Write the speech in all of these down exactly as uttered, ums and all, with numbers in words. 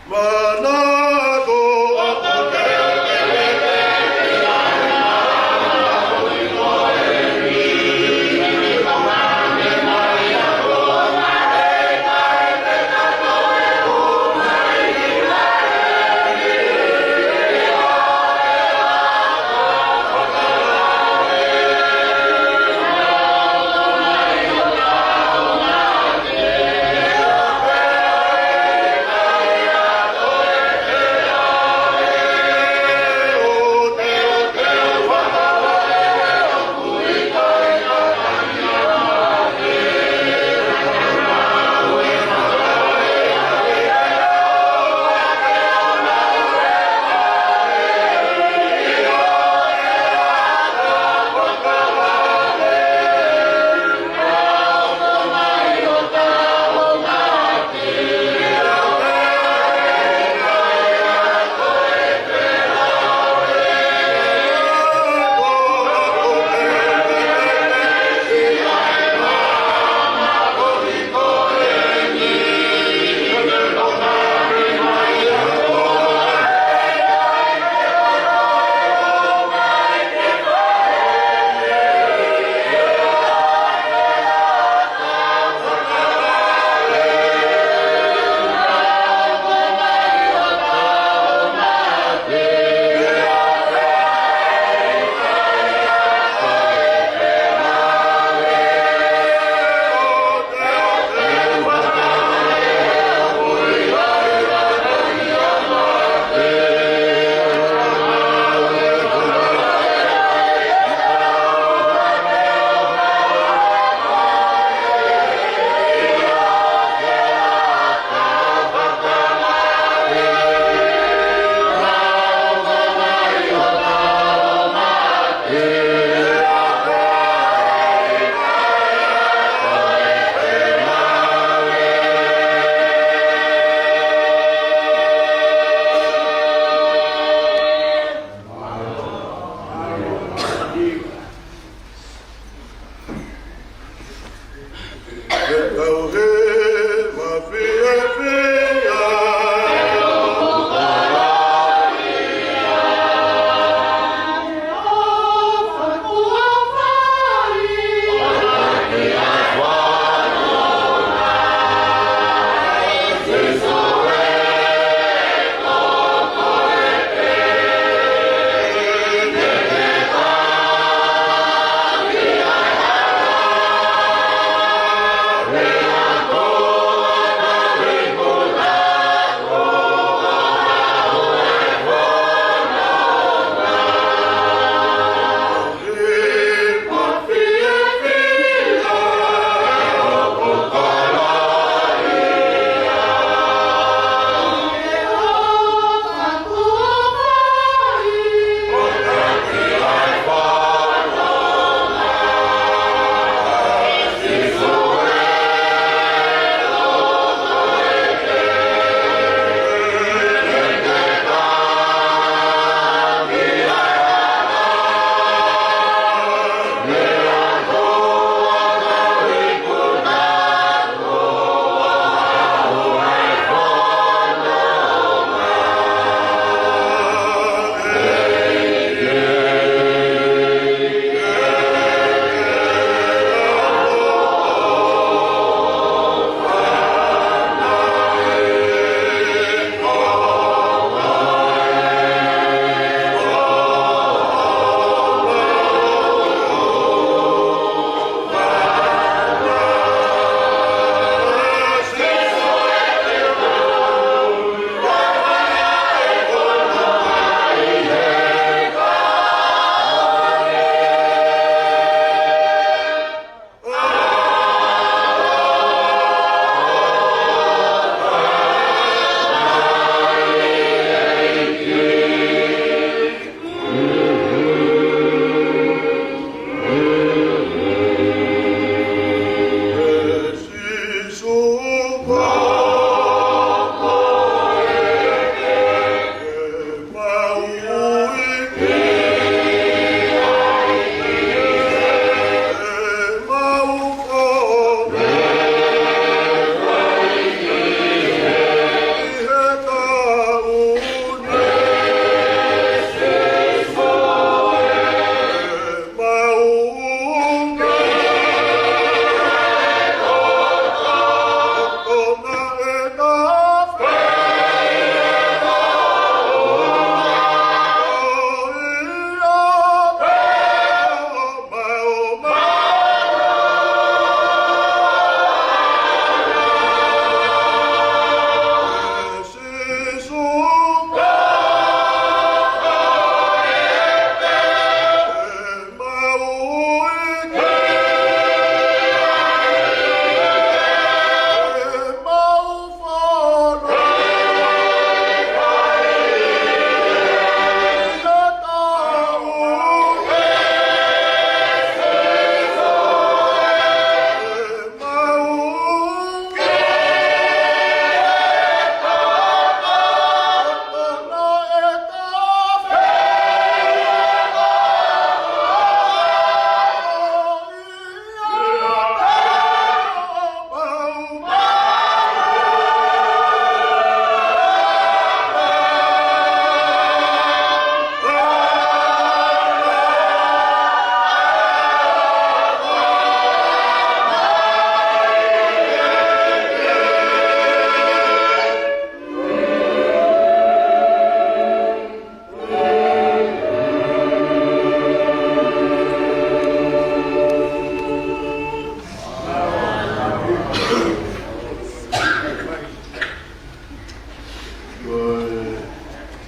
Manako.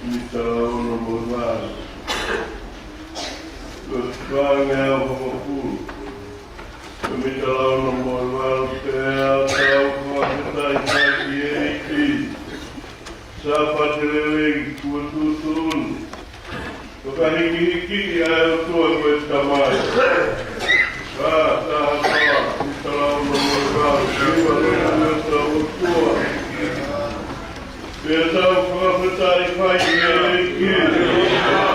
Mitalaono mo e valu. Ko e fāngeau hongofulu. Mitalaono mo e valu, pea tau fakafetaʻi ki he ʻEiki. Sāpate lelei kuo tuʻutuʻuni. Fakahīkihikiʻi ʻa e ʻOtua ko e Tamai. Ka taha pā, mitalaono mo e valu, hiva lelei ʻa hotau ʻOtua. Pea tau fakafetaʻi ki he ʻEiki.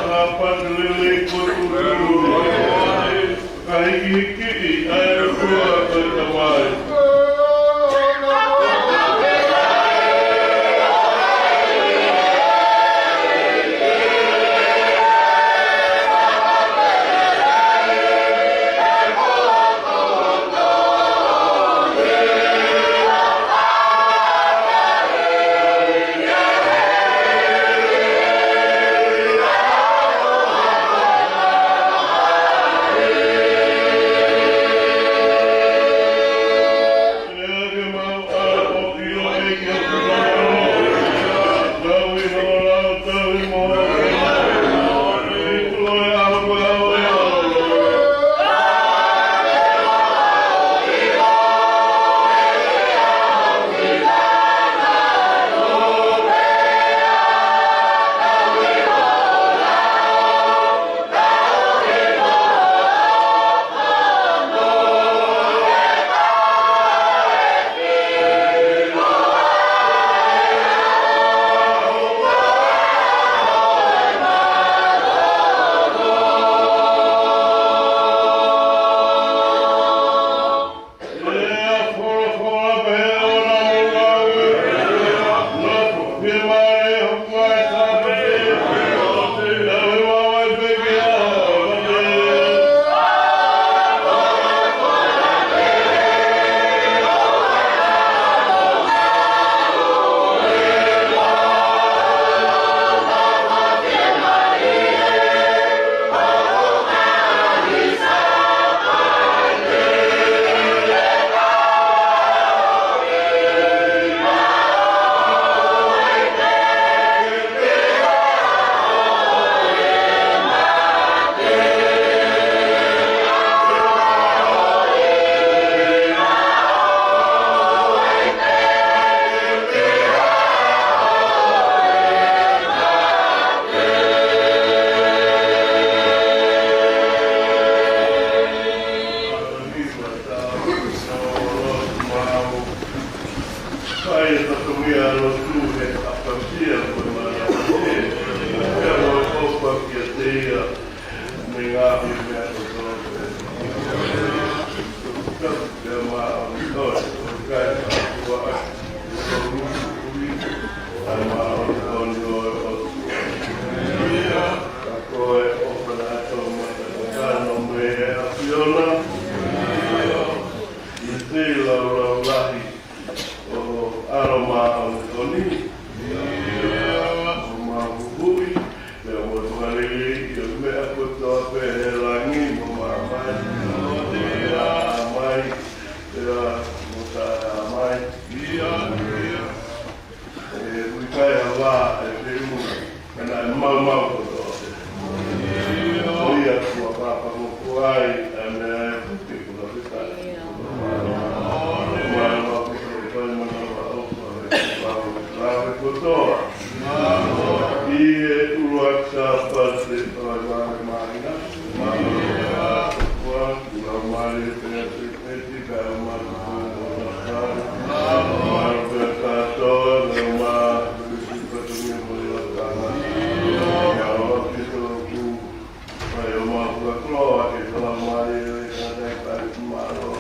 Sāpate lelei kuo tuʻutuʻuni. Fakahīkihikiʻi ʻa e ʻOtua ko e Tamai. ʻO ʻAlo Māʻoniʻoni, ʻo mau huhuʻi, pea mo e fakalelei ʻi he meʻa kotoa pē he langi mo māmani. ʻA mai, pea mo taʻe ʻa mai. ʻE ui kai a vā e feʻunga, ka naʻe maumau kotoa pē. ʻO ia kuo pāpā mo kuai, ʻa e meʻa ʻe puke kula pita. Mālō, mālō, mālō, mālō, mālō kotoa. ʻI he ʻuluaki Sāpate ʻo e vāhenga. Mālō, mālō, mālō, mālō,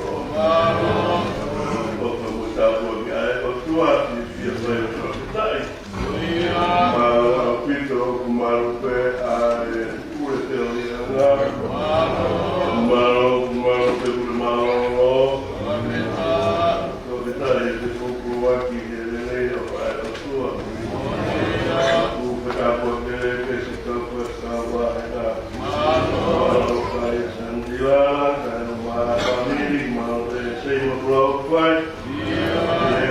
Mālō ʻaupito, ʻoku mālō pē ʻa e pule teʻoliʻanga. Mālō, mālō pē pule mālōlō. Fakafetaʻi he fuʻu ʻuluaki he lelei ʻo e ʻOtua. Kuo fetapuaki lelei pē siʻi kau fakatātā. Mālō kai Sandila, kai mo e fāmili, mālō pē Seima Pulau Fai. Ia,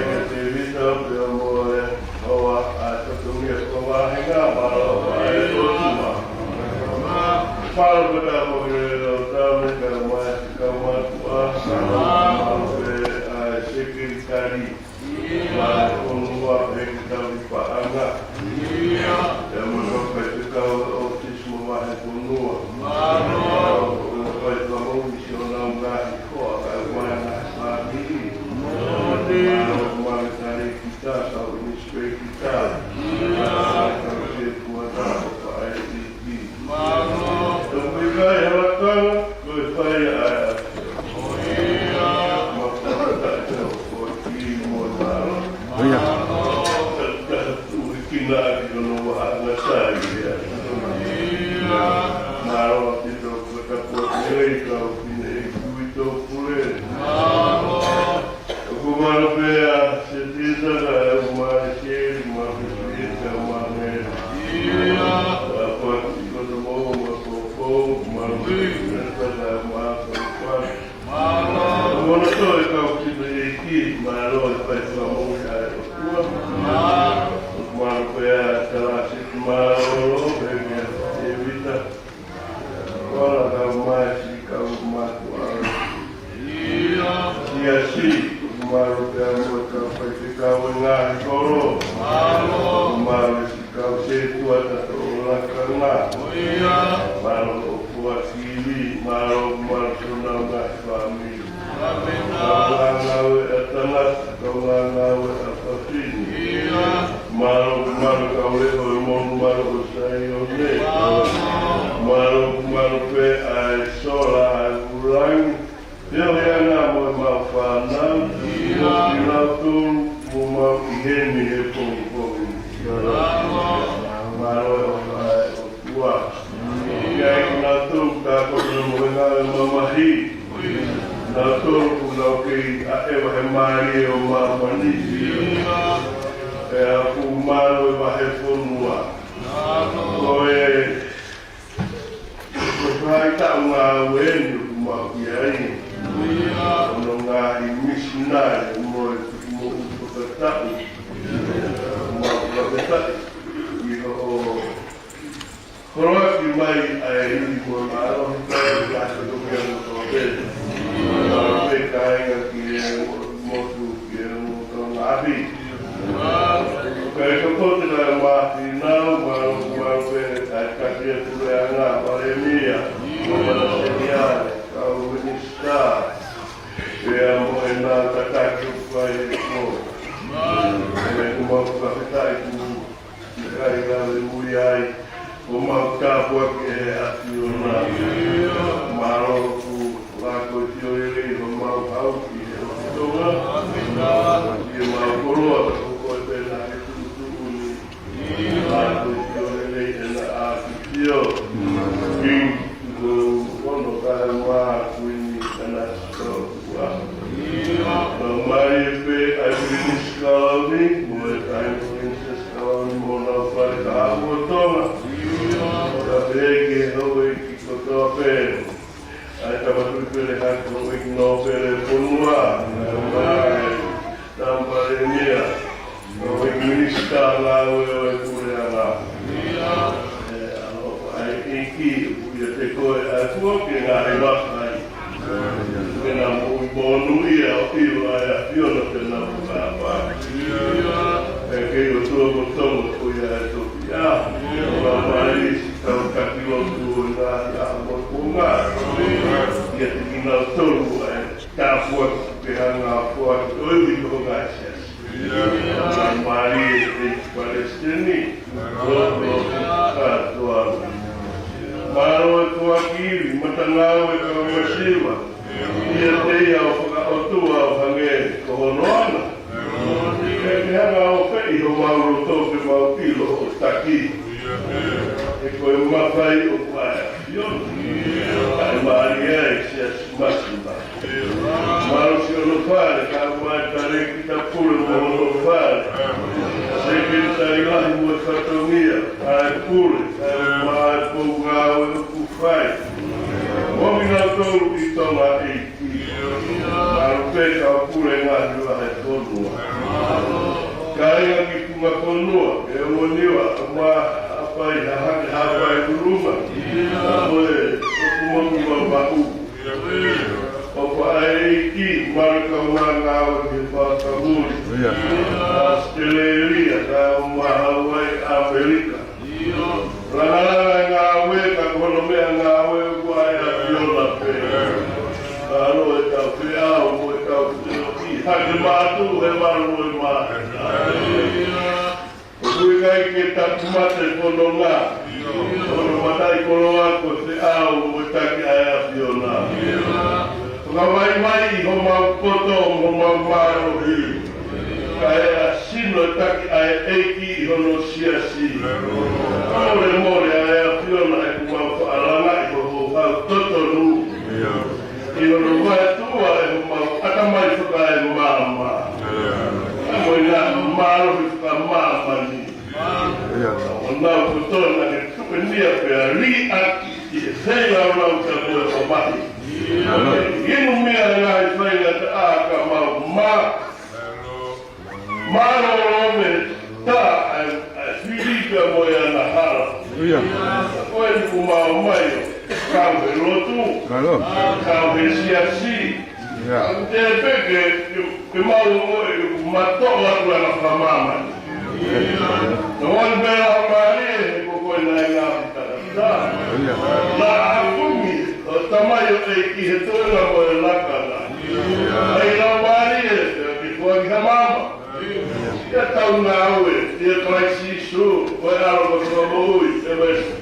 ke te vita pea mo e hoa ʻa e fatongia ko e vāhenga, mālō Mālō pē ʻa e Kōsilolo, tau me ka mai, ka mātuʻa. Mālō pē ʻa e Sekelitali, mālō ʻo e fonua, ʻa e tauhi paʻanga. ʻIo mo e kau faifekau ʻo e ʻōfisi mo e vahefonua. Mālō ʻo e faifekau ʻo e ʻōfisi ʻo e ngaahi hoa, kae ʻumaʻā e ngaahi fāmili. Mālō, mālō e talēkita, kau ʻininisitalitā. Mālō e kau sētuata, ʻo e ʻEiki. Mālō. Tau me kai halakana, ko e fai ʻa e ʻAfiona. ʻIo. Mālō, tau tau ko ki mo mālō. ʻIo. Tau tui kina ki hono vahaʻa sai ia. ʻIo. Mālō, ʻaupito ko e tapu atu lelei kau fineʻeiki ʻi tō pule. Mālō. ʻOku mālō pē ʻa Setita, kae ʻumaʻā ʻa Seli, mo e Pesilia, mo e Mele. ʻIo. ʻA Paki, ko e tama mo e poupou, mālō pē ʻa Setita, kae ʻumaʻā ʻa Paki. Mālō. Mo na toe kau fineʻeiki, mālō e fai fakamoʻui ʻa e ʻOtua. Mālō. Mālō pē ʻa Talasi, mālō pē kia Tēvita. Kau mai siʻi kau mātuʻa. ʻIo. Siasi, mālō pē ʻa e kau faifekau ʻi he ngaahi kolo. Mālō. Mālō siʻi kau sētuata ʻo e lakanga. ʻIo. Mālō ʻo Fuakili, mālō, mālō siʻonau ngaahi fāmili. Kau ngāngāue ʻa tangata, kau ngāngāue ʻa fafine. ʻIo. Mālō, mālō kau leʻo ʻo e monumanu ʻo Saione. Mālō, mālō pē ʻa e sola ʻa e ʻuluaki. Pea ʻoku ʻi ai mo ʻemau fānau. ʻIo. Mo kinautolu ʻoku mau ʻi heni he pongipongi. Mālō ʻa e ʻOtua. Kiate kinautolu ka ko e mohenga e mamahi. Nautolu ʻoku nau kei ʻaʻeva he mālie ʻo māmani. Pea ʻoku mālō e vahefonua. Ko e, ko e faʻahitaʻu ngāue eni ʻoku mau ʻi ai. Hono ngaahi misinale mo e, mo e fakatapu. Mau fakatapu. ʻI hoʻo holoaki mai ʻa e ivi mo e mālohi, kae ʻumaʻā ʻa e toki ʻa e motu pē. Mālō pē kāinga ki he motu, ki he motu ngaahi. Kae tokoto kae mafi nau, mālō, mālō pē ʻa e kakia Puleʻanga, Palēmia, mo e Sekelitali, kau minisitā. Pea mo e ngaahi tataki ʻoku fai ʻe koe. Pea ʻoku mau fakafetaʻi ʻoku ʻikai lave mui ai, ʻoku mau tāpuaki ʻe he ʻAfiona. Mālō ʻoku lako ʻi he ʻoku lelei homau hau ki he ʻOtu Tonga. ʻI heʻemau koloa, ko koe pē naʻe tuʻutuʻuni. Mālō ʻoku lelei ʻena ʻAfio. King, ko ono kae ʻumaʻā Kuini ʻena Sōtua. Mālō mai pē ʻa e Pilinisi Kalauni, mo e Taʻahine Pilinisesi Kalauni, mo honau fale kahaʻu ʻo Tonga. Ka pehē ki he houʻeiki kotoa pē. ʻA e Tama Tuʻi Pele Hake, houʻeiki nōpele fonua, mo e Tama Palēmia, houʻeiki minisitā ngāue ʻo e Puleʻanga. ʻE, ʻa e ʻEiki, ʻoku ʻiate koe ʻa e fua ke ngaahi makai. Ke na moʻui monūʻia ʻo ʻilo ʻa e ʻAfiona te na fakaʻapaʻapa. ʻE kei ʻOtua mo Tonga ko ia e tofiʻa. Mālō mai siʻi kau taki lotu ʻo e ngaahi ʻaho mo e kuonga. ʻIate kinautolu ʻa e tāpuaki ke hanga ʻo foaki ʻo e ui ko e ngaahi siasi. Mālō e Palesiteni. Mālō e Tuʻi kātoa. Mālō e foaki ivi, matangāue, kau masiva. ʻIate ia ʻo fakaʻotua ʻo hangē ko hono ʻana. ʻE ke hanga ʻo feʻi homau loto ke mau ʻilo ʻo taki. He ko e mafai ʻoku ʻa e ʻAfiona. Kae mālie ʻa e siasi masiva. Mālō siʻono fale, kae ʻumaʻā e talēkita pule mo hono fale. Sekelitali lahi mo e fatongia, ʻa e pule, kae ʻumaʻā e pou ngāue ʻoku fai. Mo kinautolu ʻi Tonga ʻi Mālō pē kau pule ngaahi vahefonua. Kāinga ki Funga Fonua, ʻe Uaniwa, ʻa Ma, ʻa Fai ha hake ha fai kuruma. Ko e, ko e kumoku mau paku. ʻOfa ʻa e ʻEiki maʻa e kaungā ngāue ki he fakamoʻui. ʻAositelēlia, kae ʻumaʻā Hauaiʻi, ʻAmelika. Langalanga e ngāue, ka ko hono meʻangāue ʻoku ʻa e ʻAfiona pē. Ka ʻalu ʻetau feʻao, mo ʻetau feʻao ki hake mātuʻu he valu ʻo e māhina. ʻOku ʻikai ke takumate fononga. Hono mataʻikoloa ko e feʻao mo e taki ʻa e ʻAfiona. Fakavaivaiʻi homau poto mo homau mālohi. Kae ʻasino e taki ʻa e ʻEiki ʻi hono siasi. Molemole ʻa e ʻAfiona ʻoku mau faʻa langaʻi ho houhau totonu. ʻI hono vaetuʻua ʻe homau ʻatamai fakaemāmani. Mo e ngaahi mālohi fakamāmani. ʻIo. ʻO nau kotoa naʻa ke tuʻunia pea liʻaki ʻi he feilaulau ka ko e ʻomai. ʻIo. ʻI he meʻa ngaahi faingataʻa ka mau mā. Mālōlō me tā ʻa e, ʻa e fili ka mo e angahala. ʻIo. Ko e ni kuo mau ō mai ʻo kau he lotu. Mālō. Kau he siasi. ʻIo. Te peke, ke, ke mau ō ʻo e matoʻo atu ʻa e fakamāmani. Nō ʻoku pehē ʻa mālie he ko koe naʻe ngaahi taʻata. ʻIo. Naʻa kumi ʻo tamai ʻo e ʻEiki he toenga mo e lakanga. ʻAi lau mālie, ke kuaki ha mama. ʻIa tau ngāue, ʻia Kalaisi Sīsū, ko e ʻAlo ko e Fakamoʻui, ʻe Kalaisi.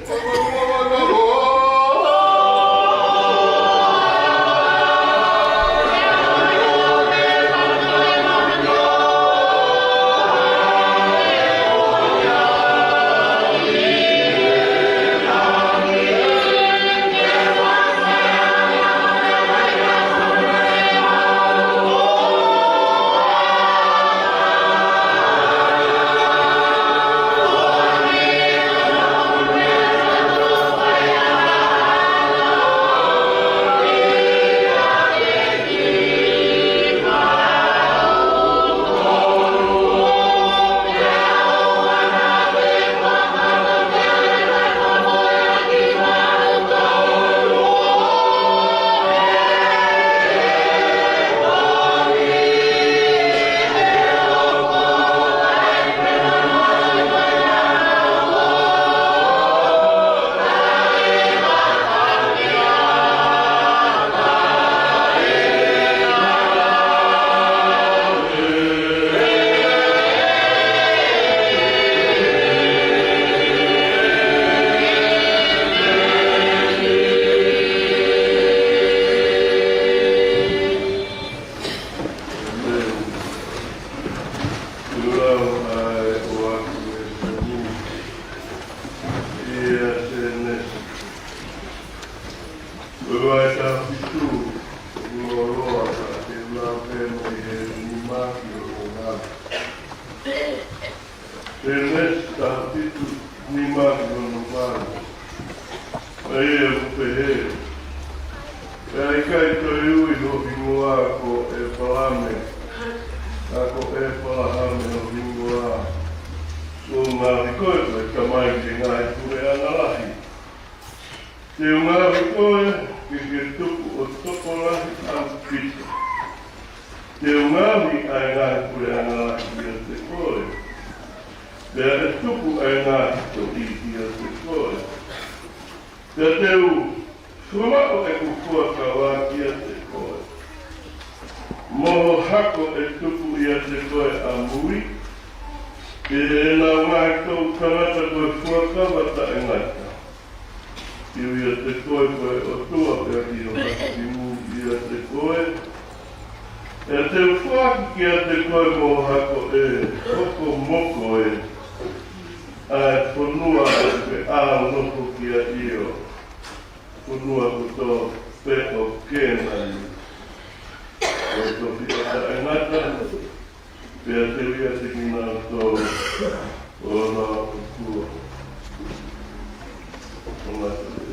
Ko e vahe taha fitu, ʻoku lōloa ka te u lau pē mei he nima ki hono valu. Sēnesi taha fitu, nima ki hono valu. ʻA ia ʻoku pehē: Pea ʻikai toe ui ho hingoa ko ʻĒpalame, ka ko ʻĒpalahame ho hingoa. Kuo u ngaohi koe ko e tamai ʻi he ngaahi puleʻanga lahi. Te u ngaohi koe ke ke tuku ʻo tokolahi ʻaupito. Te u ngaohi ʻa e ngaahi puleʻanga lahi ʻiate koe, pea ʻe tuku ʻa e ngaahi toʻi kiate koe. Pea te u fakamaʻu ʻeku fuakava kiate koe, mo ho hako ʻe tupu ʻiate koe ʻamui, ʻi heʻenau ngaahi toʻu tangata ko e fuakava taʻengata. Te u ʻiate koe ko e ʻOtua, pea ki ho hako kimui ʻiate koe. Pea te u foaki kiate koe mo ho hako ʻe hoko mo koe ʻa e fonua ʻoku ke ʻalu ʻo nofo ki ai, ʻio, fonua kotoa pē ʻo Kēnani. Ko e tofiʻa taʻengata, pea te u ʻiate kinautolu ʻo na ʻOtua. ʻO na ʻOtua.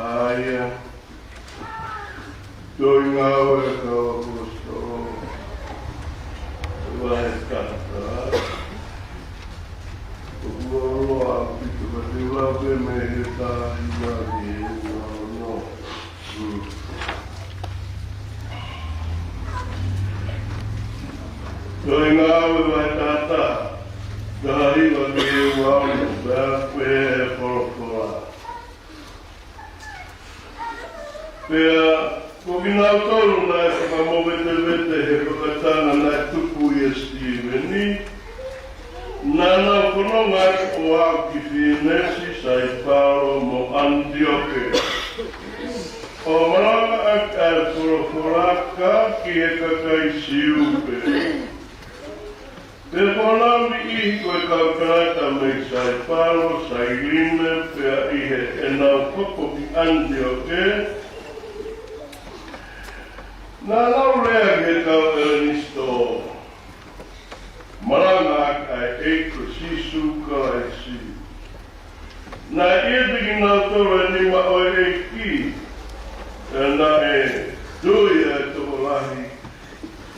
ʻA ia, tohi Ngāue ʻa e Kau ʻAposetolo, vahe taha. ʻOku lōloa ʻaupito ka te u lau pē mei he taha hiva ki he ua ono. Hmm. Tohi Ngāue vahe taha taha, taha hiva ki he ua ono, pea pehē ʻe he folofola. Pea ko kinautolu naʻe fakamovetevete he fakatanga naʻe tupu ʻia Sitīveni, naʻa nau fononga ʻo aʻu ki Fīnisi, Saipalo mo ʻAnitioke, ʻo malangaʻaki ʻa e folofola ki he kakai Siu pē. Pea ko ʻenau niʻihi ko e kau tangata mei Saipalo, Sailine, pea ʻi heʻenau hoko ki ʻAnitioke, naʻa nau lea ki he kau ʻElenisitō, malangaʻaki ʻa e ʻEiki ko Sīsū Kalaisi. Naʻe ʻiate kinautolu e nima ʻo e ʻEiki, pea naʻe tui ʻa e tokolahi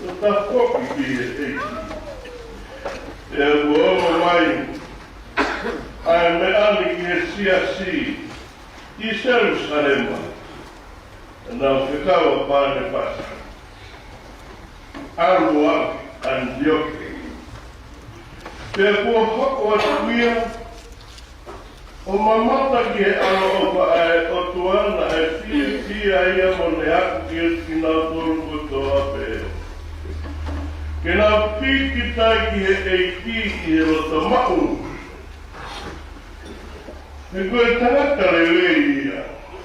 ʻo tafoki ki he ʻEiki. Pea kuo ʻomai ʻa e meʻa ni ki he siasi ʻi Selusalema, ʻenau fekau ʻa Panepasa, ʻalu ʻo aʻu ki ʻAnitioke. Pea kuo hoko atu ia ʻo mamata ki he ʻaloʻofa ʻa e ʻOtua naʻe fiefia ai mo ne aʻu ki he kinautolu kotoa pē, ke nau pīkitai ki he ʻEiki ʻi he loto maʻu. He ko e tangata lelei ia,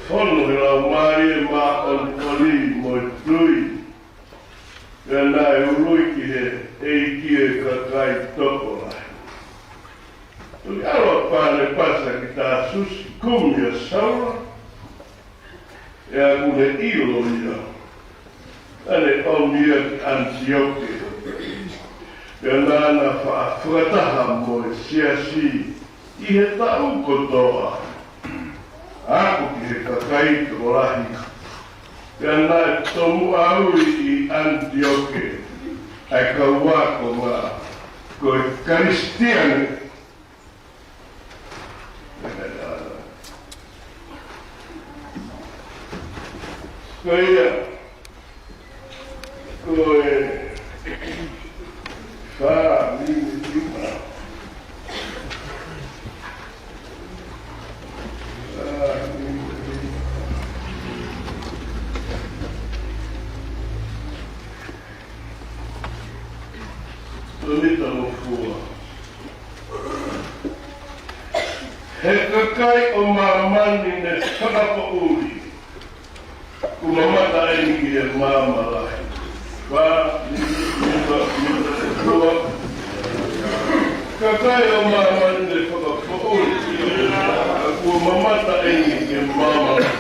fonu he Laumālie Māʻoniʻoni mo e tui. Pea naʻe ului ki he ʻEiki e kakai tokolahi. Toki ʻalu ʻa Panepasa ki Tāsusi, kumi ʻa Saula, pea kuo ne ʻilo ia, naʻa ne ʻomi ia ki ʻAnitioke. Pea naʻa na fa-, fakataha mo e siasi ʻi he taʻu kotoa, aʻu ki he kakai tokolahi. Pea naʻe tomuʻa ui ʻi ʻAnitioke ʻa e kau ākonga ko e Kalisitiane. Ko ia, ko e fā miniti lima. Fā miniti lima. Tōnita mo Fua. He kakai ʻo māmani ne fakapoʻuli, kuo mamata eni ki he maama lahi. Fā, miniti, miniti, miniti, Fua. Kakai ʻo māmani ne fakapoʻuli, kuo mamata eni ki he maama lahi.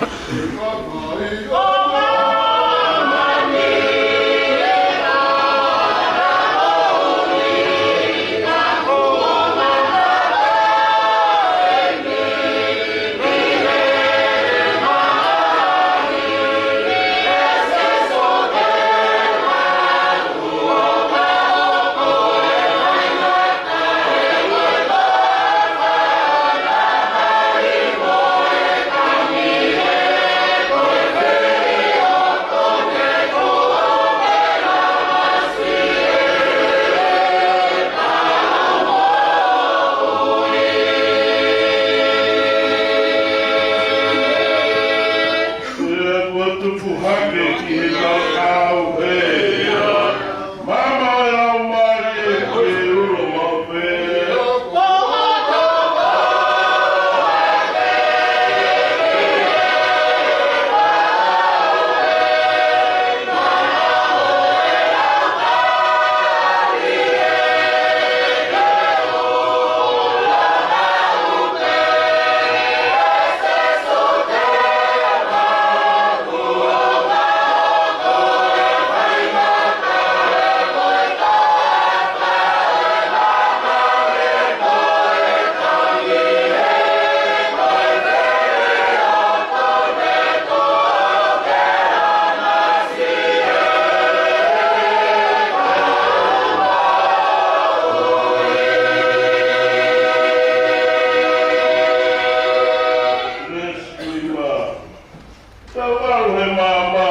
Tau ʻalu he maama.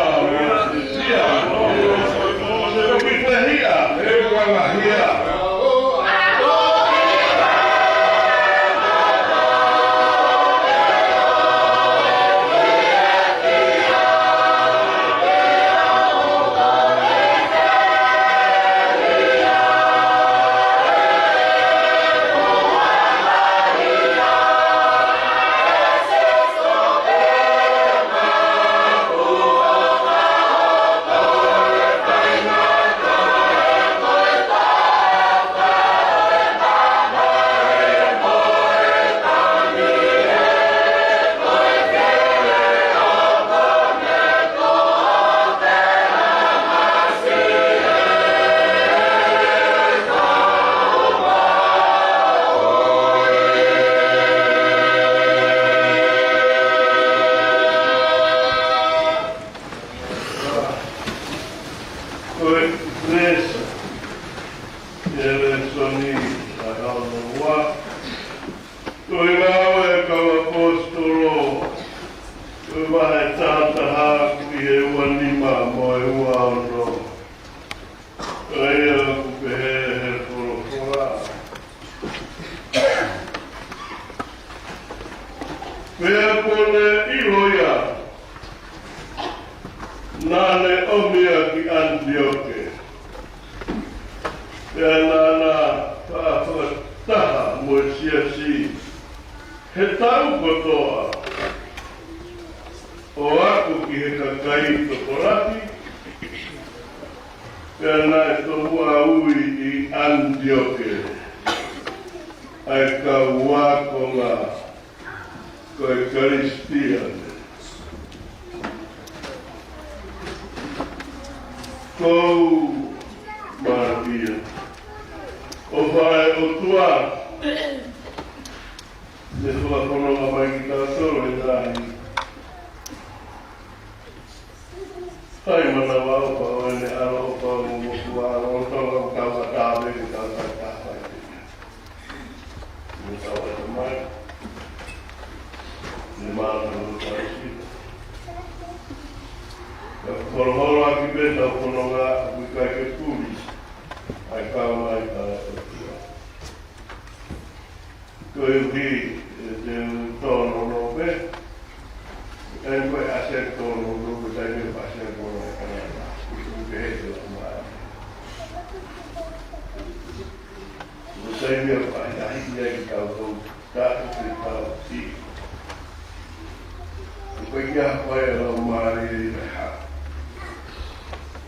Ia. Ko ki te hia. He kuanga hia. Ko e lēsoni, e lēsoni ʻa e Kau Noa. Ko e Ngāue ʻa e Kau ʻAposetolo, ko e vahe taha taha ki he ua nima mo e ua ono. Ko ia ʻoku pehē he folofola. Pea kuo ne ʻilo ia, naʻa ne ʻomi ia ki ʻAnitioke. Pea naʻa na faʻa fakataha mo e siasi he taʻu kotoa, ʻo ako ki he kakai Tokolati, pea naʻe tomuʻa ui ʻi ʻAnitioke ʻa e kau ākonga ko e Kalisitiane. Kou mālie, ʻofa ʻa e ʻOtua, ne fakafononga mai kitautolu he ngaahi fai manavaʻofa ʻo ʻene ʻaloʻofa mo motuʻa ʻo tau tau ka tāve ke tau tau ka fai. Ne tau ʻatamai. Ne mālō mo tau si. Ka holoholo ʻaki pē tau fononga ʻoku ʻikai ke puli ʻa e kau mai ka e ʻOtua. Koeʻuhi, ʻe te u tōnounou pē. ʻIkai ko e ʻasi ʻa e tōnounou pē, taimi ʻoku ʻasi ʻa e kona e kanata. ʻOku pehē te u mai. Ko e taimi ʻoku ʻahiʻahiʻi ai kitautolu, taʻu ke tau si. ʻOku ʻikai ke ʻi ai ha fai ʻa e Laumālie ʻi he hā.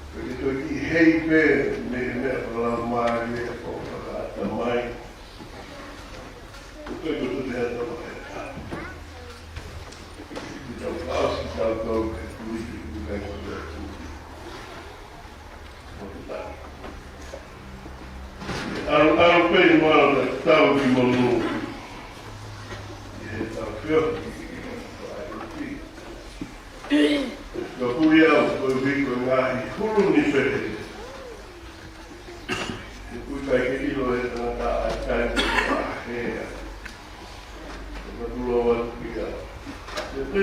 Ko e toki hei pē, mei he meʻa ʻa e Laumālie ʻoku fakaʻatamai. ʻOku ʻikai ko e tau he tau he tau. Ki tau fāsi tau tau ke tui ki ʻikai ko e tui. ʻAlu, ʻalu pē ʻi muʻa ʻo tau ki monū. ʻI he tau fio. Ka pui au, ko e viko ngaahi hulu ni pehē. He ʻoku ʻikai ke ʻilo ʻe he tangata ʻa e taimi ʻe ʻahea. Ka tulo atu kia. Te te.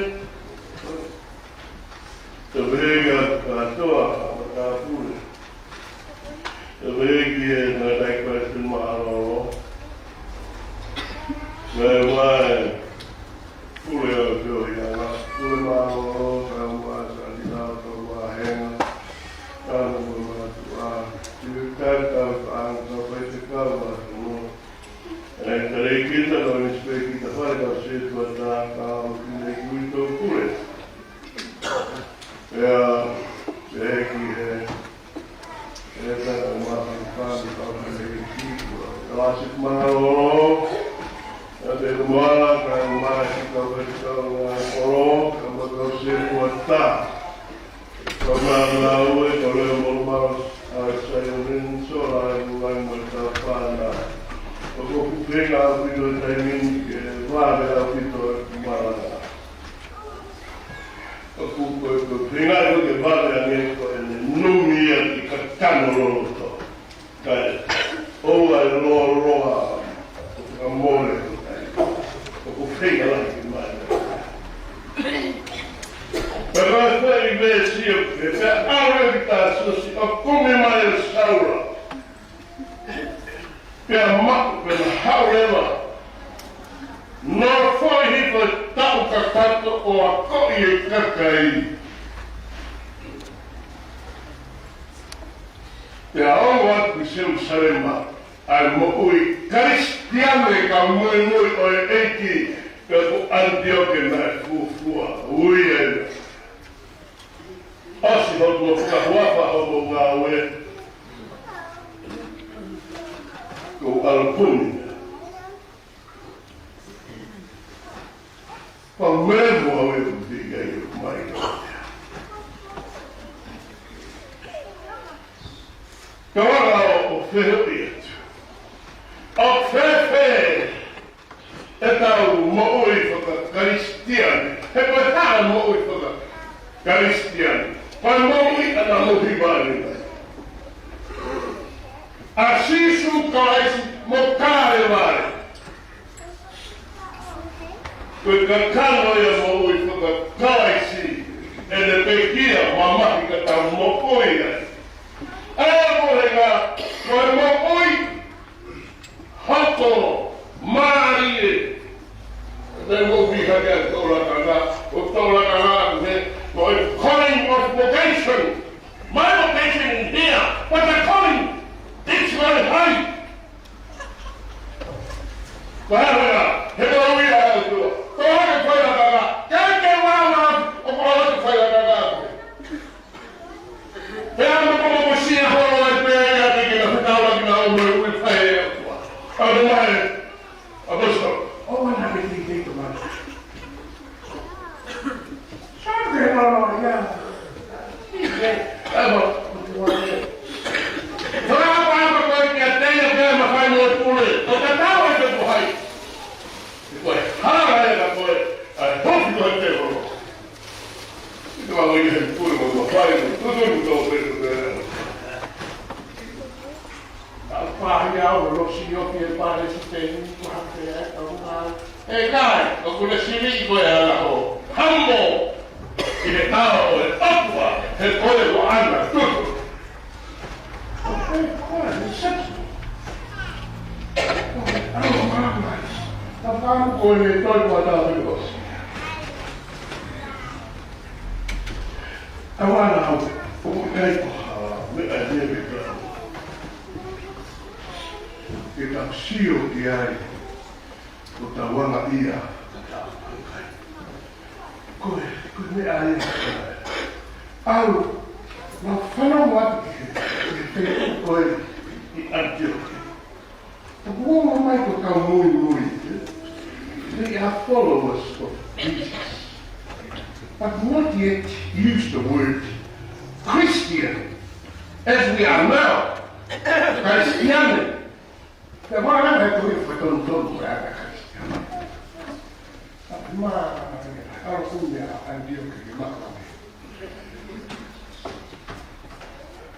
Te pehē kia kātoa, matāpule. Te pehē ki he ngaahi palesiteni mālōlō. Ngaahi vahe. Pule ʻo e feohiʻanga, pule mālōlō, kae ʻumaʻā ʻa e kandinale, kau vāhenga, tana mo e mātuʻa, siʻi kau, kau faʻahinga, kau faifekau, mātuʻa. ʻA e talēkita, kau nisipēkita, fale kau sētuata, kau kiʻi leʻo ʻi he pule. Pea, pea ki he ʻe ta ka mā ka ka ka ka ka ki kua. Ka lasi mālōlō. Ka te ka mā ka mā ki ka ka ka ka kolo. Ka mā ka se kua ta. Ka mā na ue ka leo mo mā a Saione Sola e muai mo ta pana. Ko ko ku pena au pito taimini ke vave au pito malanga. ʻOku ko e, ko e feinga ʻo ke vave ange ko ʻene numi ia ki kakano loloto. Kae ʻoua ʻe lōloa, ʻo ka mole ko kai. ʻOku feinga lahi ke mai. Ko e veesi ʻo pehē, pea ʻalu ʻa Tāsosi ʻo kumi mai ʻa Saula. Pea maʻu, pea haʻu leva. Nofoʻi hifo e taʻu kakato ʻo akoʻi e kakai. Pea ʻalu atu ki Selusalema ʻa e moʻui Kalisitiane, kau muimui ʻo e ʻEiki, pea ko ʻAnitioke naʻe fuofua ui ai. ʻOsi hoku fakahuafa hoku ngāue, ko e ʻalu kumi. Pea mele mo au e kuti kai o mai. Ka wala o, ʻo fehuʻi atu. ʻO fēfē ʻetau moʻui fakakalisitiane? He ko e hā e moʻui fakakalisitiane? Ko e moʻui ʻa e ngaahi moʻui vale mai. ʻA Sīsū Kalaisi mo Kalevale. Ko e kakano ia moʻui fakakalaisi, ʻene pekia mamahi ka tau moʻui ai. ʻA e mohenga, ko e moʻui hoko mālie. Te moʻui hake ʻa e tōlakanga, ʻo tōlakanga ʻoku he, ko e calling of vocation. My vocation is here, but the calling is very high. Ko e hā, he ko e ui ʻa e ʻOtua. Ko e hā e failakanga? Ke ke wawa, ʻoku ʻalu atu failakanga. He ʻalu ko mo ko sia holo e pē ia ke ke na fetaula ki na o mo e ui fai e ʻOtua. ʻAlu mai, ʻaposetolo. ʻO mana ke te te to mana. Sante mano ia. Ike, ʻapo. Fakaʻapaʻapa koe kiate ia pea mafai mo e pule. ʻO tatau ai pē ko hai. Ko e hala ē ka ko e, ʻa e hofi ko e tēvolo. Ika wa wai he pule mo mafai mo tutu mo tō pē ko pē. ʻA pahi au lo si o ki e pale si te ni ko ha pe ai au mai. ʻE kai, ʻoku ne sili ko e ala ho. Hambo. ʻI he ʻao ʻo e ʻOtua, he ko e ʻoana tutu. ʻE kai, ʻe seki. ʻE au māmā. Ka pamu ko e toi ko ata pe kosi. Ka wana au, ʻoku kai ko ha, me ai ne me ka. Ke tau sio ki ai, ko tau anga ia, ka tau kai. Ko e, ko e meʻa ia. ʻAlu, ma fanongo atu ki he, ki he feituʻu ko ē ʻi ʻAnitioke. Ko e ongo mai ko e kau muimui, eh? They are followers of Jesus. But not yet use the word Christian as we are now. Christian. Te mara he kui fetonu tonu ko e anga Christian. Ma, ʻalu kumi ʻa ʻAnitioke ke maka.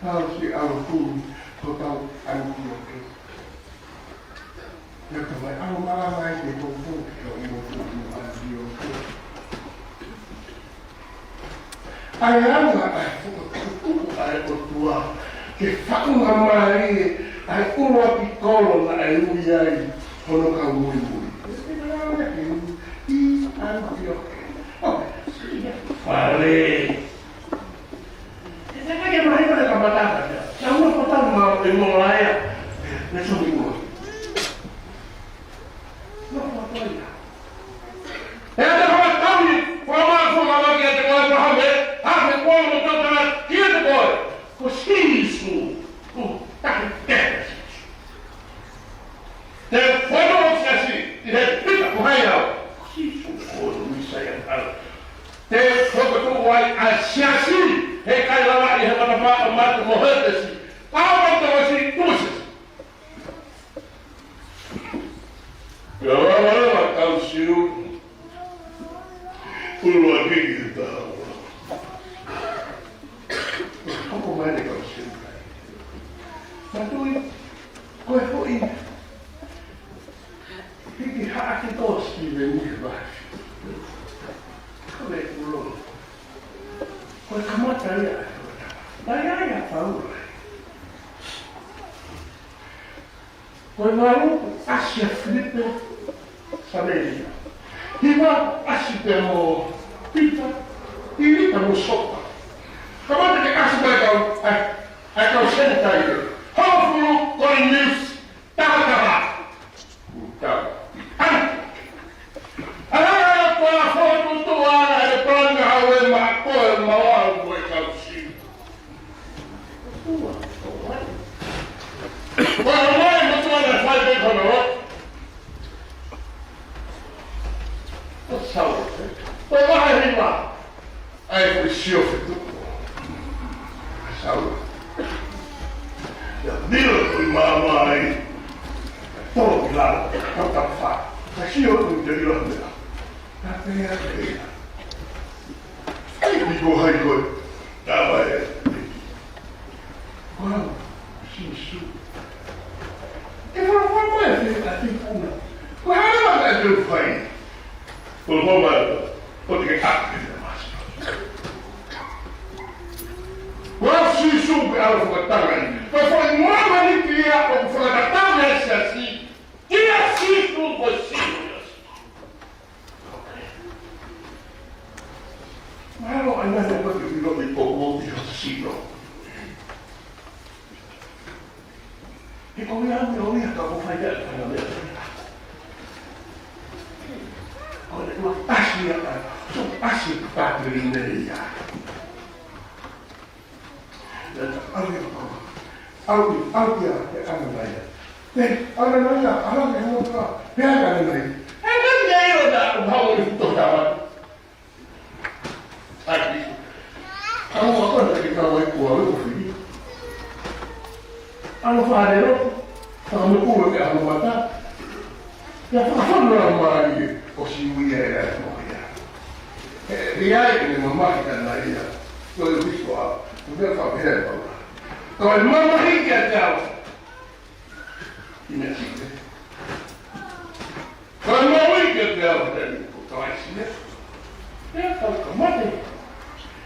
ʻAlu si ʻalu kumi ko tau ʻAnitioke. Ia ka mai ʻalu mara mai ke kou kou ke ʻo imo kou ʻAnitioke. ʻA e anga ʻa e fokotuʻu ʻa e ʻOtua ke faʻunga mālie ʻa e ʻuluaki kolo naʻe ui ai hono kau muimui. ʻI ʻAnitioke. ʻO, fale. ʻE te kake mahi pale ka mataka. Sa ua kota ma e mo laia. Ne so mi ua. Ua kota ia. ʻE te hanga tau ni, kua ma fua ma ki a te koe, kua hame, hame kua mo tau tana, ki a te koe. Ko Sīsū, ko taki te Sīsū. Te fono o siasi, ʻi he pita ko hai au. Sīsū ko Mīsaia au. Te fokotuʻu ai ʻa e siasi, he ʻikai lava ʻi he matapā ʻo Mātiu mo Hētesi. Pau ʻo tau si, kumu siasi. Pea lava leva kau Siu, ʻuluaki ki he taha ua. Hoko mai ne kau Siu kai. Mātiu, ko e foʻi hiki haʻaki tō Sitiveni he vahe. Ko e kulo. Kamata ia. Naʻe ʻi ai ʻa Paula. Ko e valu, ʻasi ʻa Filipe Samēlia. Hiva, ʻasi pē mo Pita, ʻi Lita mo Sopa. Kamata ke ʻasi mai kau, ʻa e, ʻa e kau Senitaile. Hongofulu, Koniliusi, takataha. Kuta. ʻAi. ʻAi, ko e fotu tuʻa ʻa e palani ʻa e maʻa ko e maʻa ko e kau Siu. Ko e ʻomai mo tuʻa na fai pē kono. Ko Saula. Ko e vahe hiva. ʻAi ko e sio fetuku. Saula. ʻIa milo ko i māmā ai. Tō ki lalo. Tau tau fa. Ka sio ko i te ila mea. Ka pea pea. ʻAi ko hai ko e. Tava e. Wow, Sīsū. Ke fakamolemole atu kiate au. Ko e hā leva ʻoku ou fai? Ko e hā leva ʻoku te ke ʻapi ki he masi? Wow, Sīsū, ko e ʻalu fakatanga ni. Ko e foʻi māmani ki ia ʻoku fakatatau ʻa e siasi. Kia Sīsū, ko Sīsū. Mālō, ʻai nai ko te ʻilo i ko ko i ho sino. He ko ia me o ia ka ko fai ia ka na mea. Ko le ua ʻasi ia ka, so ʻasi ka pātele nei ia. ʻAlu ia, ʻalu ia, ʻalu ia, ʻe ʻAnanaia. ʻE ʻAnanaia, ʻalu ia, ʻalu ia, ʻe ʻAnanaia. ʻE ʻAnanaia, ʻalu ia, ʻalu ia, ʻalu ia. ʻAki. ʻAlu ʻa kona ke kau ai kua ue ko fili. ʻAlu fānelo, fakamoku ue ke ʻalu mata. ʻIa fakafonu ʻa mālie, ʻo siu ia ʻe ʻai mo ia. ʻE, ʻe ʻai ʻene mamahi ʻAnanaia. Ko e uiso a, ko e meʻa fakapehe ʻa Paula. Ko e mamahi kiate au. ʻI meʻa siʻi. Ka mau i ke te au te ni ko Kalaisi ia. Ia tau ka mate.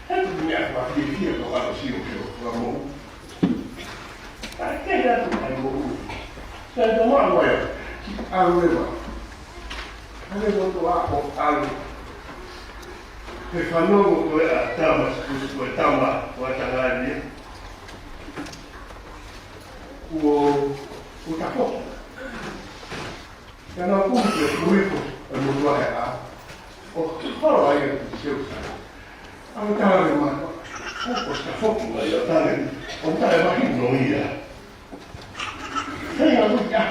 He ko e meʻa fakafiefia ko ʻAlo Sio ke o ka mau. Ka ke hea tu kai mau. Ka te mau mai. Ki ʻalu e mau. ʻAlu e mau to a ko ʻalu. He fanongo ko e ʻa Tama Sikusi ko e tama ko e tangani. Kuo, kuo tafoki. Ka naʻa ku ke kuiku e motuʻa he ʻā. ʻO holo ai e ku seu sa. ʻA mo tala le mata. Kuo, kuo tafoki mai ʻo tale. ʻO tale mahino ia. Hei a luia.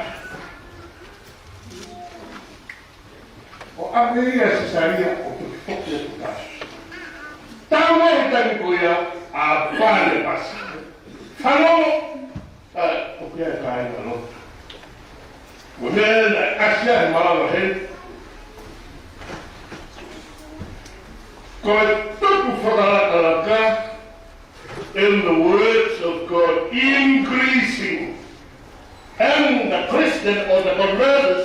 ʻO ʻave ia Sesalia ʻo toki foki atu ki Taso. Talu mai he taimi ko ia ʻa Panepasi. Fanongo, ʻa, ʻo pea kāinga Lota. Ko e meʻa naʻe ʻasi ai he malanga heni. Ko e tupu fakalakalaka, and the words of God increasing, and the Christian or the converts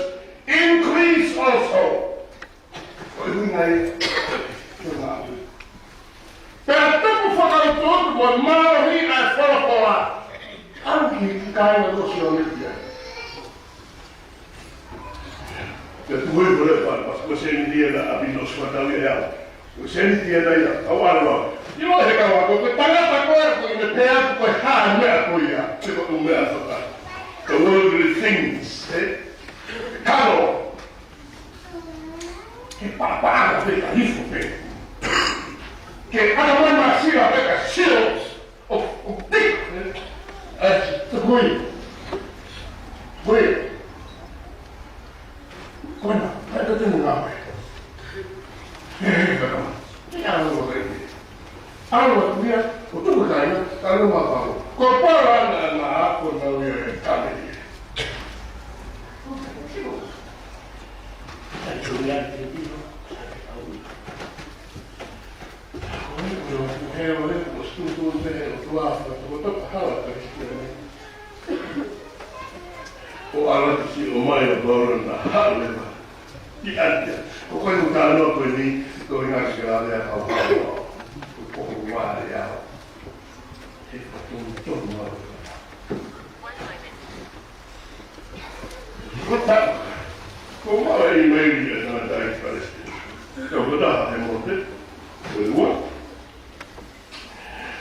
increase also. Ko e ʻuhinga ia, ko e ngāue. Pea tupu fakautuutu mo mālohi ʻa e folofola. ʻAlu ki he kāinga ko Sione ia. Te tuʻu i kole pa, pa, ko Sēniti ia naʻa ʻapi no sua tau ia. Ko Sēniti ia naʻa ia, au ʻalu au. ʻIo he kau ako, ko e tangata ko ē, ko e meʻa ko e hā meʻa ko ia, te ko e meʻa sota. The worldly things, eh? Kalo. Ke pāpā pē ka hifo pē. Ke ana mai masila pē ka sio. ʻO, ʻo, ʻe, ʻe, te kui. Kui. Kona, ʻe, te tenu ngā mai. ʻE, ʻe, kaka. ʻE, ʻalu ʻo kai. ʻAlu ʻo kuia, ʻo tuku kai na, ʻalu ma pau. Ko pala na, na, ko na uia e kame. ʻAi, tui atu, tui atu. ʻO ala ki si o mai o Paula na haʻu leva. Ki ʻAtia. Ko koe no tano koe ni, ko inga ki la lea kau kau. Ko ko wale.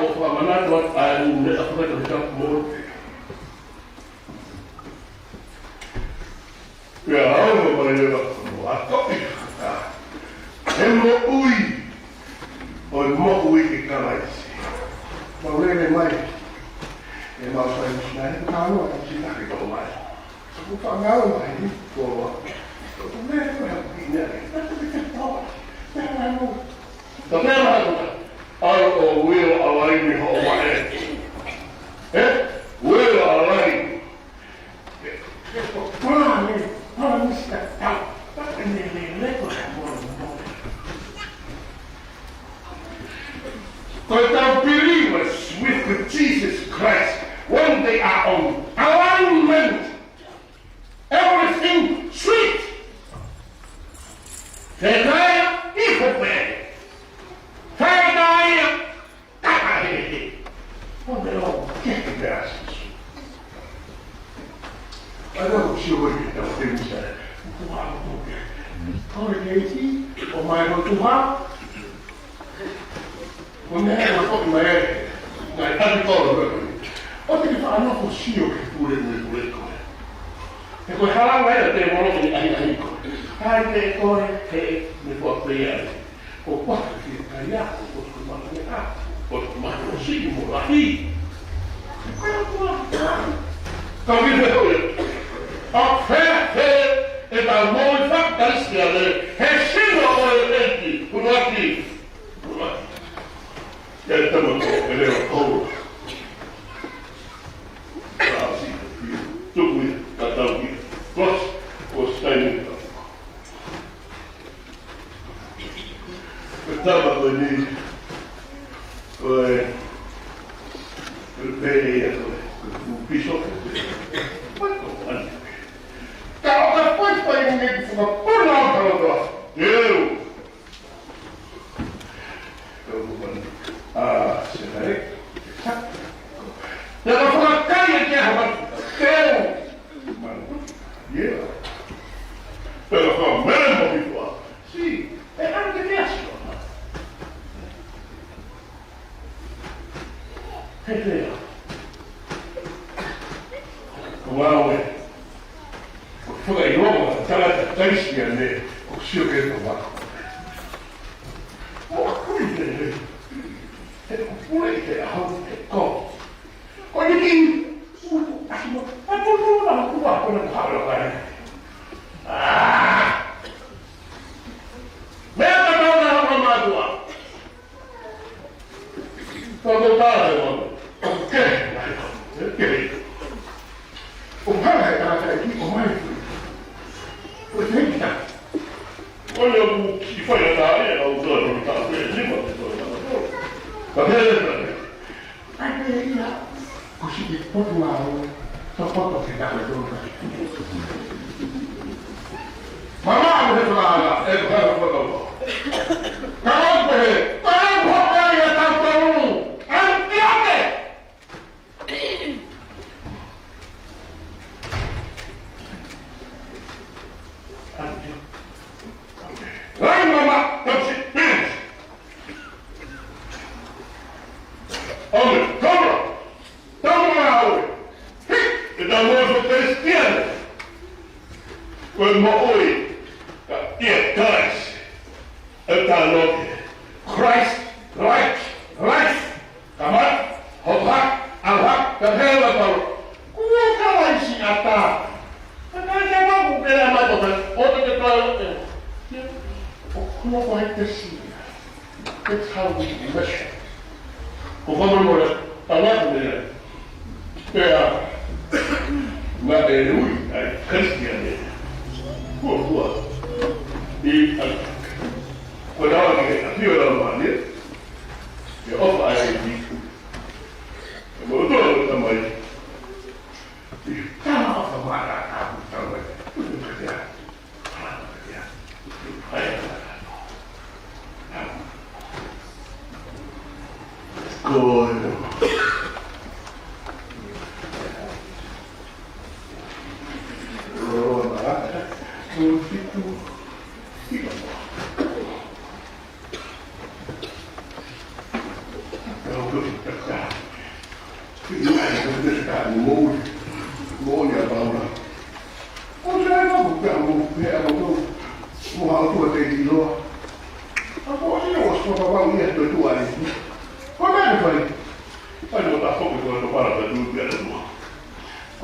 ʻo fakamanatu atu ʻa e ʻū meʻa fakatohitapu mo e. Pea ʻalu mai leva ʻo akoʻi ʻa e moʻui, ʻo e moʻui ki Kalaisi. Mau lele mai, ʻemau fai misinale, ka ʻoku tau sina ke tō mai. Ko fangau mai ni, ko wa. Ko mea ko ha pina, ka te te tō. Ka mea mai ko ta. ʻAlu ʻo uio ʻa laini hoʻo vaʻe. ʻE? Uio ʻa laini. Ko la ni, ko la ni sika tau. Ka te ne le le ko ha mo mo. Ko e tau believers with, with Jesus Christ, when they are on alignment Ana o sio ko e tau te misa. Kua ko ke. Ko e keiti, ʻomai ho tuha. Ko e meʻa ko e mai. Ngai tani kolo. ʻOua te ke faʻa nofo sio ki he pule mo e pule ko ē. He ko e hala mai ʻa e tēvolo ke ʻahiʻahi koe. Hai te koe, he me kua pea. Ko pata ki he kai ako, ko ko mata ne a, ko ko mata o siki mo lahi. Ka ko ia. ʻA fē, fē, ʻetau moʻui fakakalisitiane, he sino ʻo e ʻEiki, ʻuluaki, ʻuluaki. Ia e tama ko, e leo ko. Ka si, tuku ia, ka tau ia. Kos, kos taimi. Ko e tama ko eni, ko e, ko e pele ia ko e, ko e fuʻu pīsope. Ko e ko ani. Ka ʻoka poipoini ke fakapuna ʻo ka ʻoka. Eu. Ko e ko ani. ʻA, se kai. Ia ka fakakai e kia hama. Eu. Manu. Ia. Pela ko mele mo ki tua. Si. E ʻalu ke mea sio. He pea. Ko au e. Ko e fakaʻilonga ʻa e tangata Kalisitiane, ko e sio ki he tama. Mo kui te he. He ko pule ke aho he ko. Ko e niki. Utu, asimo. A tunu na kua ko na kua lo kai. Ah. Meʻa ka tau na hama matua. Tau tau tā he mama. Ke, ke. ʻO hanga he tangata ʻEiki ʻo mai. ʻO te hiki tā. ʻO ia ʻoku ki fai ʻa tā ia, ʻo tō ʻo tā pē, lima te tō ʻo tā. Ka pē, ka pē. ʻAi pē ia, ko siʻi potu ʻaho, tō poto ke tā koe tō tā. Mama, ʻo he tō tā, e, e, e, e, ka ʻo pehē, ka ʻo pehē ia tā tō, ʻai ki ake. Rai mama, tau si, pēs. ʻOme, kama, tau mā ʻoe. Hei, ʻetau moʻui Kalisitiane. Ko e moʻui, ka ia Christ. ʻE tā loke. Christ, life, life. Kamata, hopa, ʻauha, ka hela palo. Kua ka laisi ʻatā. Ka kai ka maku ke la mato ka, o te ke tau e. O kuno ko he te si. That's how we measure. Ko kama mo le, tau atu le. Pea, na e ui, ai, Kalisitiane. Kua, kua. I, ai. Ko na ke, a fiu la mane. Ke ʻofa ai, e mo to, tamai. Tama ʻofa mara, tamai. Ko e. Ko e.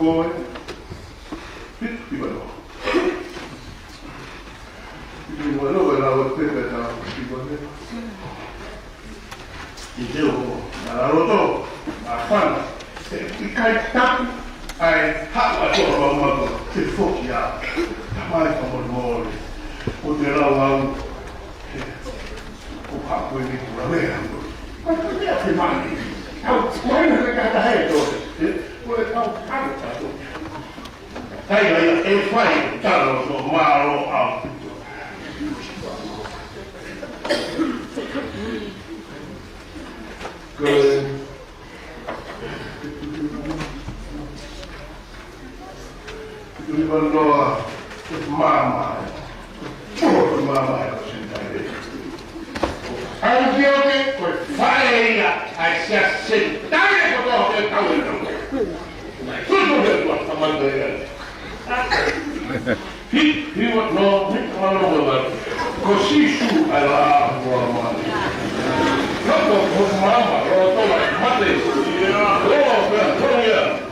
Ko e, fitu ki mano. Fitu ki mano, ʻe lau atu pē ka tau ki mano. ʻI te o, na la loto, na fana, ʻe ʻikai tapu, ʻai, haʻu atu ʻa Maumau, te foki ā, tamai fakamolemole, ʻo te lau au, ʻe, ʻo haʻu ko e ni kula mea, ko e mea te mani, au, ko e na ka ta he to, ʻe, ko e au, au, au, Kai mai e fai talo so mālō ʻaupito. Ko e, Tui vanoa, ko e maama. Ko e maama ʻo e Senitaile. ʻAnge ʻoku ke, ko e faʻē ia ʻa e Siasi Senitaile kotoa ʻo e kau ʻe tau. Tutu he tua, tamata ia. Hi, hi, wa, no, hi, wa, no, wa, wa. Ko Sīsū ʻa e lāhua mani. Ka ko, ko e maama, ʻo tō la, mate. ʻO, pea, tō ia.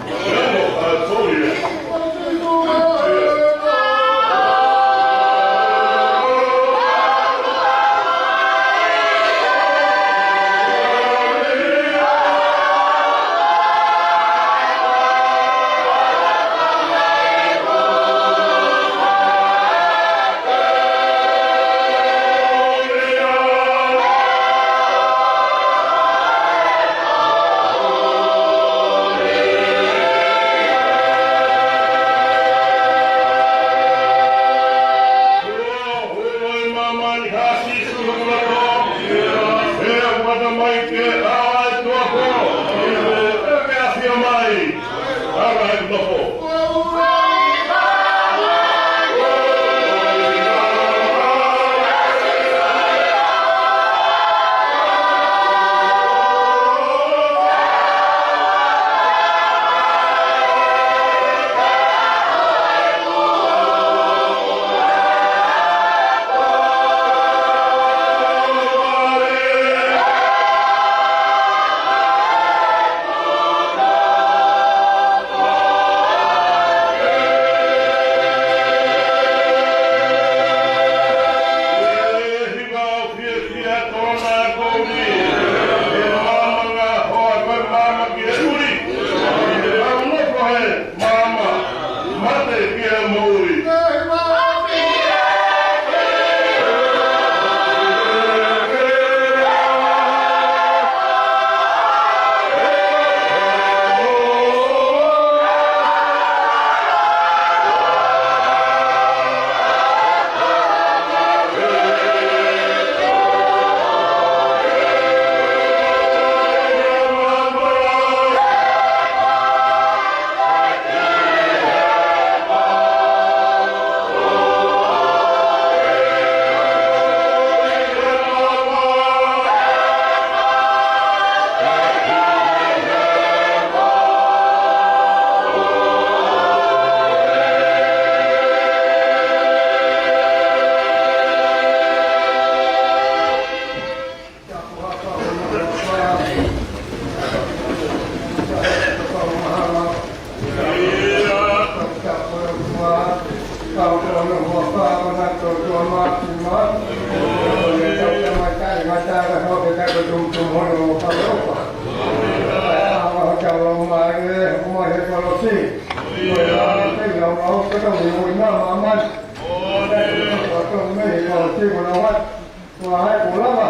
Ua hai kulama.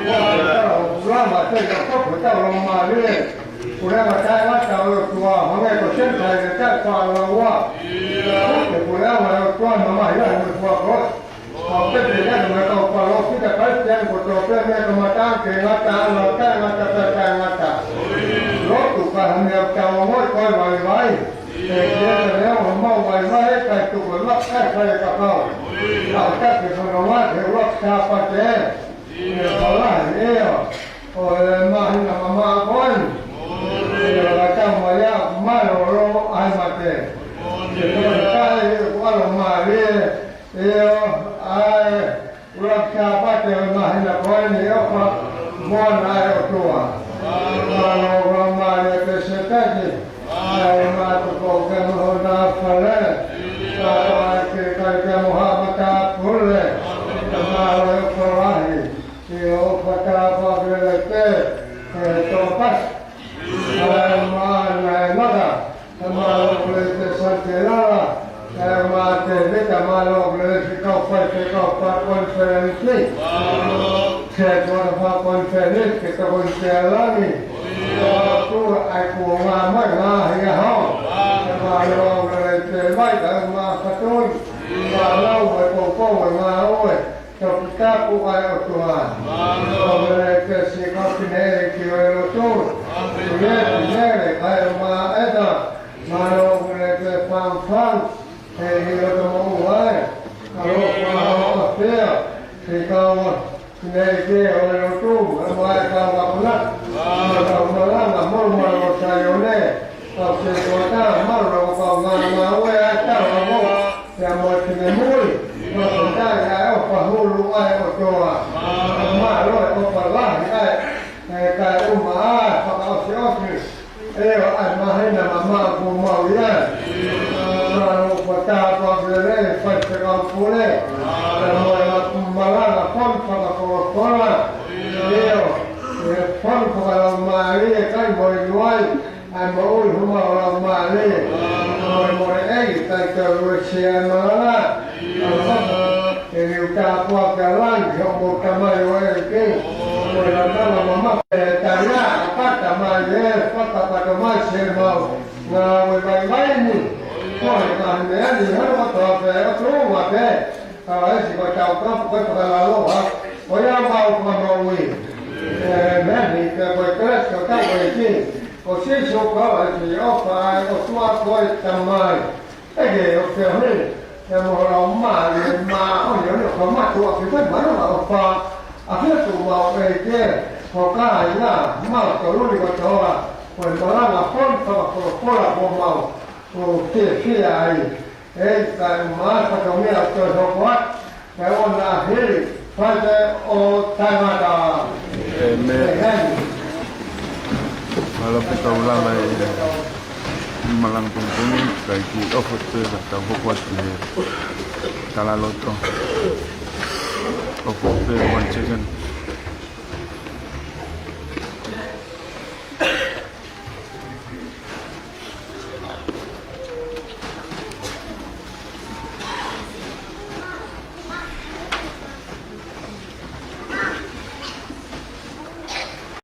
Ua hai kulama, te ka ko ko tau lo ma le. Kulama tai ma tau lo tua, hangē ko Senitaile tai pa la ua. Ke kulama lo tua ma ma ia mo tua ko. Au te te ka ma tau pa lo kita kai te ko to pe me ka ma ta ke ngata la ta ngata ta ta ngata. Lo tu ka ha me au tau mo ko vai vai. ʻE ke ta leo ʻo mau vai vai e kai tuku e maka kai kai e kakau. ʻA ka ke whanonga ke ua ka pate. ʻE whalahi ʻe o. ʻO e māhina mama koe. ʻE o la tau mai a mālōlō ai mate. ʻE tō e kai e kualo mālie. ʻE o ai. Ua kia pate o mahina koe ni ʻofa moana e ʻOtua. Mālō ua mālie te setaki. Ai mātou ko ke moho na fale. Ka ai ke kai ke moha mata pule. Mālō e ʻOtua lahi. Ke ʻofa ta pa vele te. Ke tō pasi. Ai māna e maka. Mālō pule te Santelala, e mā te vita mālō pule te kau fai te kau fai konferensi. Te kua fai konferensi ke tau konferensi. Tua ai kuo ngā mai ngā hia hao. Mālō pule te mai ka mā katoi. Mālō e poupou e ngā oe. Tokitapu ai ʻOtua. Mālō. ʻO mele ke si kapine ki o e lotu. Mālō. Mele, mele, kai o mā ʻeta. Mālō mele ke fangfang. He ʻi loto moʻua ē, ka ʻoku ʻa pea, he kau ʻa, ʻi he ʻEiki ʻo e lotu, ʻa e mai kau ʻa kona, ʻa e kau malanga, molu molu ʻo Saione, kau se kota, malu ʻo kau ngā ngāue ʻa e tau ʻa mo, pea mo e finemui, mo e kota ʻi ʻa e ʻofa hulu ʻa e ʻOtua. Malu ʻo e ʻofa lahi ʻa e, ʻe kae ʻuma ʻa e fakaʻofoʻofa. ʻE ʻo ʻai mahina ma ma ku mau ia. Ka lo ko ta pa vele fai se ka pule. Ka mo e ma ku malanga fon fakakolokola. ʻE ʻo, ʻe fon fakalaumālie kai mo e luai. ʻAi mo ui huma o laumālie. Mo e mo e ʻEiki kai ka lue se ʻai malanga. ʻE liu tāpuaki ʻa langi hoʻomo tamai ʻo e ʻEiki. Ko e latala mama e talia ʻa pata mai e fakapata mai se mau. Ngāue vaivai ni. Ko e kahi meʻa ni hano kotoa pē ʻo tuʻunga pē. Ka esi ko e tau kapu ko e fakalaloa. Ko ia mau ka mau ui. ʻĒmeni. Pea ko e kelesi ʻo tau ʻEiki. Ko Sīsū ko e ʻofa ʻa e ʻOtua ko e Tamai. ʻEke ʻo feohi, ʻe mo lau mālie, māʻoniʻoni ʻo ka matu ʻa ki fai mana ʻo fa, ʻa fia tu mau ʻEiki, ʻo ka ina, mau toluli kotoa, ko e malanga fon fakakolokola ko mau, ʻo fiefia ai, ʻe ʻikai ma fatongia ʻo toe hoko atu, ʻe ʻona hili, fai pē ʻo taimata. ʻĒmeni. ʻĒmeni. Mālō pē kau lava e malanga pongipongi, kae kiʻi ʻofa pē ka tau hoko atu he talaloto. ʻOfa pē one second.